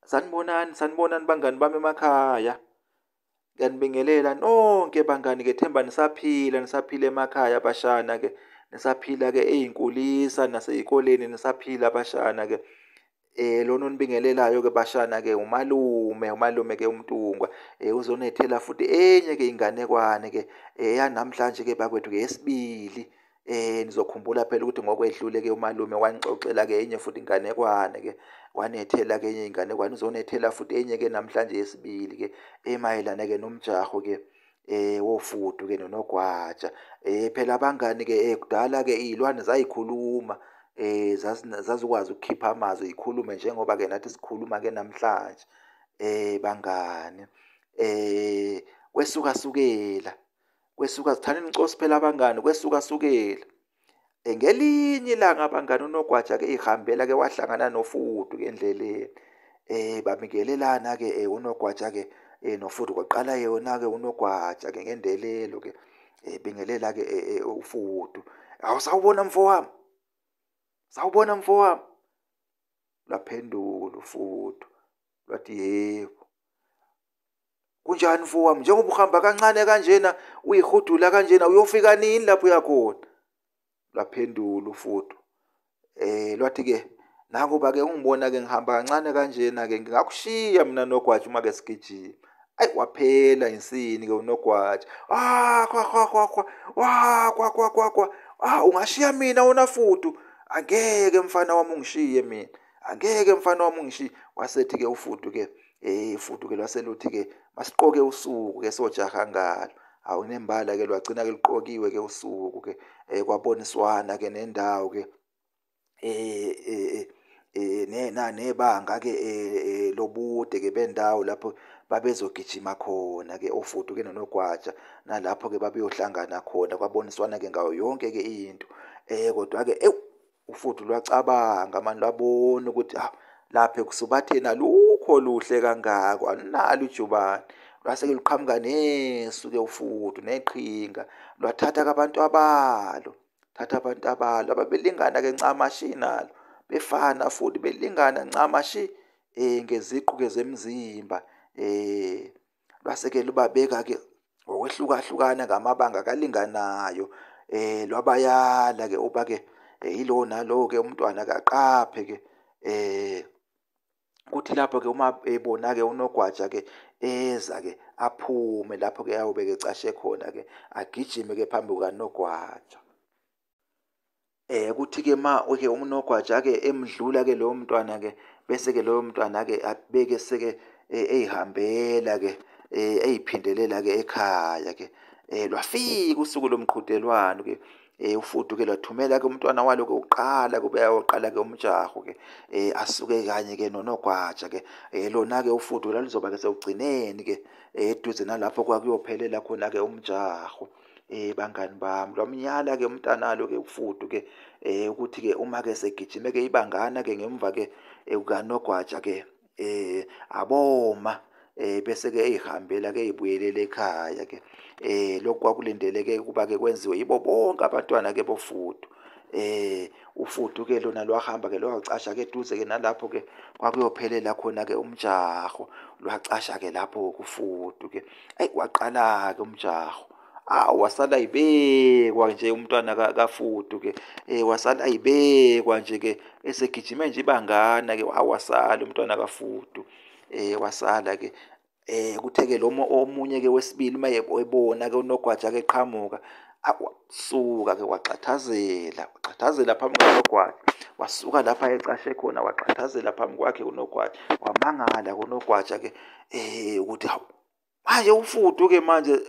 Sanibonani, sanibonani bangani bami emakhaya. Ngiyanibingelela nonke bangani, ngethemba nisaphila, nisaphila emakhaya bashana ke, nisaphila ke ey'nkulisa nasey'koleni nisaphila bashana ke. Lona onibingelelayo ke bashana ke umalume, umalume ke uMntungwa uzonethela futhi enye ke inganekwane ke yanamhlanje ke bakwethu eyesibili. Nizokhumbula phela ukuthi ngokwedlule ke umalume wanixoxela ke enye futhi inganekwane ke, wanethela ke enye inganekwane, uzonethela futhi enye ke namhlanje yesibili ke emayelana ke nomjaho ke wofudu ke nonogwaja. Phela abangani ke kudala ke iy'lwane zayikhuluma, zazikwazi ukukhipha amazwi yikhulume njengoba ke nathi sikhuluma ke namhlanje. Bangani, kwesukasukela, kwesuka zithaneni inkosi phela abangani, kwesukasukela. Ngelinye ilanga abangani unogwaja ke ihambela ke wahlangana nofudu ke endleleni. Babingelelana ke unogwaja ke nofudu, kwaqala yona ke unogwaja ke ngendelelo ke bingelela ke ufudu. Hawu, sawubona mfowami, sawubona mfowami. Lwaphendula ufudu lwathi yebo. Kunjani mfowami, njengoba uhamba kancane kanjena uyihudula kanjena uyofika nini lapho uyakhona? Lwaphendula ufudu lwathi ke nakuba ke ungibona ke ngihamba kancane kanjena ke ngingakushiya mina nogwaja uma ke sigijima. Ayi, waphela insini ke unogwaja. Ah, kwa kwa kwa kwa, wa kwa kwa kwa kwa, ah, ungashiya mina wona fudu, angeke mfana wami ungishiye mina, angeke mfana wami ungishiye. Wasethi ke ufudu ke ufudu ke lwaseluthi ke masiqoke usuku ke sojaha ngalo. Awu, nembala ke lwagcina ke luqokiwe ke usuku ke, kwaboniswana ke nendawo ke nebanga ke lobude ke bendawo lapho babezogijima khona ke ofudu ke nonogwaja, nalapho ke babeyohlangana khona, kwaboniswana ke ngayo yonke ke into. Kodwa ke ewu, ufudu lwacabanga mani, lwabona ukuthi ah, lapha ekusubatheni alukho luhle kangako, alunalo ijubane. Lwase ke luqhamuka nesu ke ufudu neqhinga, lwathatha ke abantu abalo, thatha abantu abalo ababelingana ke ncamashi nalo, befana futhi belingana ncamashi ngeziqu ke zemzimba. Lwase ke lubabeka ke ngokwehlukahlukana ngamabanga kalinganayo. Lwabayala ke uba ke yilo nalo ke umntwana kaqaphe ke kuthi lapho ke uma ebona ke unogwaja ke eza ke aphume lapho ke ayobe ke ecashe khona ke, agijime ke phambi kukanogwaja. Kuthi ke ma ke unogwaja ke emdlula ke lowo mntwana ke, bese ke lowo mntwana ke abeke seke eyihambela ke eyiphindelela ke ekhaya ke. Lwafika usuku lomqhudelwano ke, ufudu ke lwathumela ke umntwana walo ke uqala kube ayoqala ke umjaho ke, asuke kanye ke nonogwaja ke. Lona ke ufudu lwaluzoba ke sekugcineni ke eduze nalapho kwakuyophelela khona ke umjaho. Bangani bami, lwamnyala ke umntanalo ke ufudu ke ukuthi ke uma ke segijime ke ibangana ke ngemva ke kukanogwaja ke aboma bese ke eyihambela ke eyibuyelela ekhaya ke. Lokhu kwakulindeleke ukuba ke kwenziwe yibo bonke abantwana ke bofudu. Ufudu ke lona lwahamba ke lwacasha ke eduze ke nalapho ke kwakuyophelela khona ke umjaho, lwacasha ke lapho kufudu ke. Ayi, waqala ke umjaho. Awu, wasala ibekwa nje umntwana kafudu ke, wasala ibekwa nje ke esegijime nje ibangana ke, wasala umntwana kafudu. Wasala ke kuthe ke lo omunye ke wesibili uma ebona ke unogwaja ke eqhamuka, wasuka ke waxhathazela, waxhathazela phambi kukanogwaja, wasuka lapha ecashe khona waxhathazela phambi kwakhe unogwaja. Wamangala unogwaja ke ukuthi hawu, manje ufudu ke manje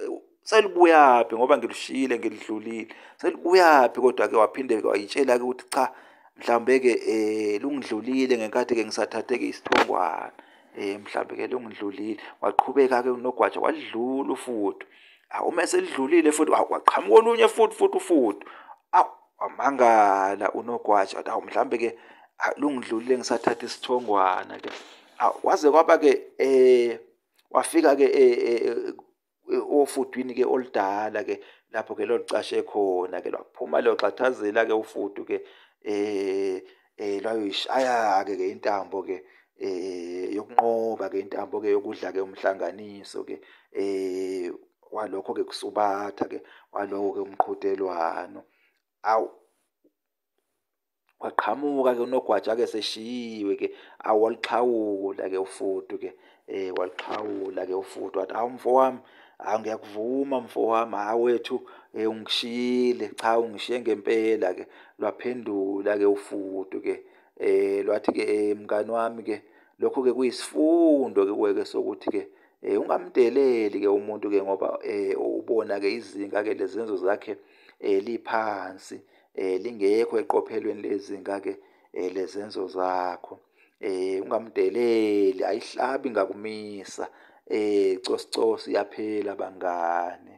selibuyaphi ngoba ngilushiyile ngilidlulile, selibuyaphi? Kodwa ke waphinde wayitshela ke ukuthi cha, mhlawumbe ke lungidlulile ngenkathi ke ngisathathe ke isithongwana, mhlawumbe ke lungidlulile. Waqhubeka ke unogwaja walidlula ufudu. Awu, uma selidlulile futhi waqhamuka olunye futhi ufudu. Awu, wamangala unogwaja, awu mhlawumbe ke lungidlulile ngisathatha isithongwana ke. Awu, waze kwaba ke wafika ke ofudwini ke oludala ke lapho ke lolucashe khona ke, lwaphuma lwaxhathazela ke ufudu ke lwayoyishaya ke intambo ke yokunqoba ke, intambo ke yokudla ke umhlanganiso ke walokho ke kusubatha ke waloko ke umqhudelwano. Awu, waqhamuka ke unogwaja ke seshiyiwe ke, awu waluxhawula ke ufudu ke, waluxhawula ke ufudu wathi, hawu mfowami, hawu ngiyakuvuma mfowami, hawu wethu ungishiyile, cha ungishiye ngempela ke. Lwaphendula ke ufudu ke, lwathi ke mngani wami ke, lokho ke kuyisifundo ke kuwe ke sokuthi ke ungamdeleli ke umuntu ke ngoba ubona ke izinga ke lezenzo zakhe liphansi, lingekho eqophelweni lezinga ke lezenzo zakho. Ungamdeleli, ayihlabi ngakumisa, cosi cosi iyaphela bangani.